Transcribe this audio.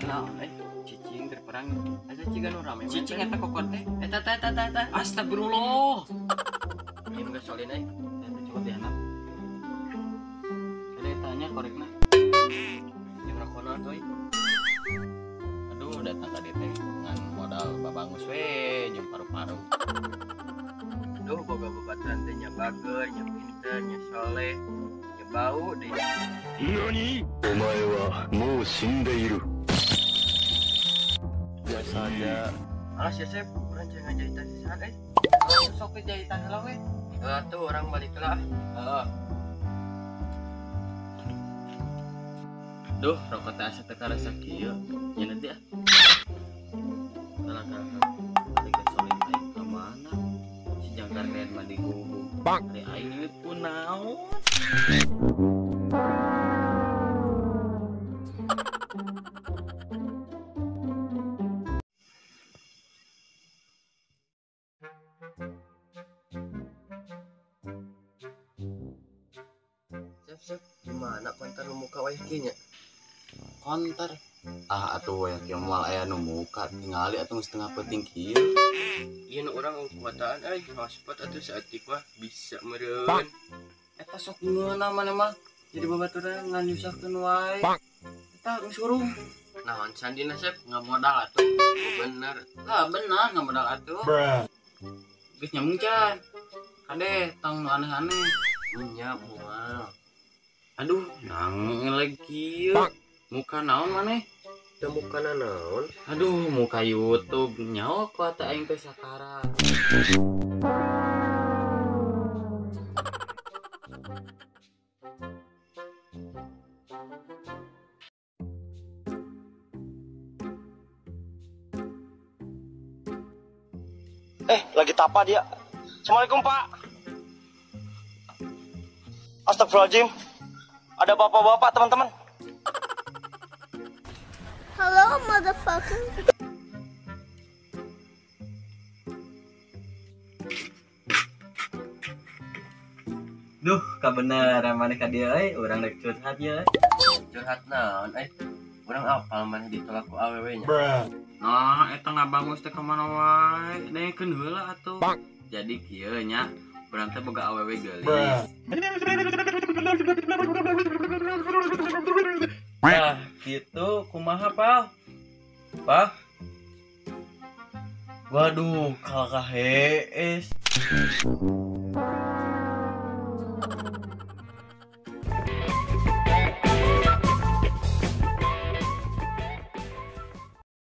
Kenal cicing terperang. Asa ciga nu rame. Cicing eta kokot teh. Eta eta eta eta. Astagfirullah. Ieu geus solin euy. Eta coba dihanap. Ada tanya korekna. Jeung rokona tuh. Aduh, datang ka dieu teh ngan modal babangus we jeung paru-paru. Duh, boga babaturan teh nya bager, nya pinter, nya soleh, nya bau deui. Nani? Omae wa mou shindeiru. Biasa aja. Alas ya Sep, urang can ngajahitan sisahan euy. Sok ke jahitan heula we. Heeh tuh urang balik heula. Heeh. Duh, rokok teh asa teu karasa kieu. Nya nanti ah. Kalah kalah. Balik ke solin aing ka mana? Si jangkar kaen mah digubuk. Ari aing nyeuit ku naon? Sep, Sep, gimana konter nu muka wayah kieu nya? Konter. Ah atuh wayah kieu moal aya nu muka, tingali atuh geus tengah peuting kieu. Ieu nu urang kuataan euy, hotspot atuh saeutik mah bisa meureun. Eta sok ngeunah maneh mah. Jadi babaturan ngan nyusahkeun wae. Eta geus hurung. Naon sandina Sep? Nggak modal atuh. Oh, bener. Lah bener nggak modal atuh. Geus nyambung can. Kade tong nu aneh-aneh. Nya moal. Aduh, nang lagi kieu. Muka naon maneh? Da muka naon? Aduh, muka YouTube nyawa ku atuh aing teh sakara. Lagi tapa dia. Assalamualaikum, Pak. Astagfirullahaladzim. Ada bapak-bapak, teman-teman. Hello, motherfucker. Duh, kabeneran maneh ka dieu euy, urang rek curhat ye. Curhat naon euy? Urang apal maneh ditolak ku awewe nya. Nah, eta ngabangus teh ka mana wae? Dengekeun heula atuh. Jadi kieu nya, urang teh boga awewe geulis. Nah, gitu kumaha, Pal? Pah? Waduh, kakak hees.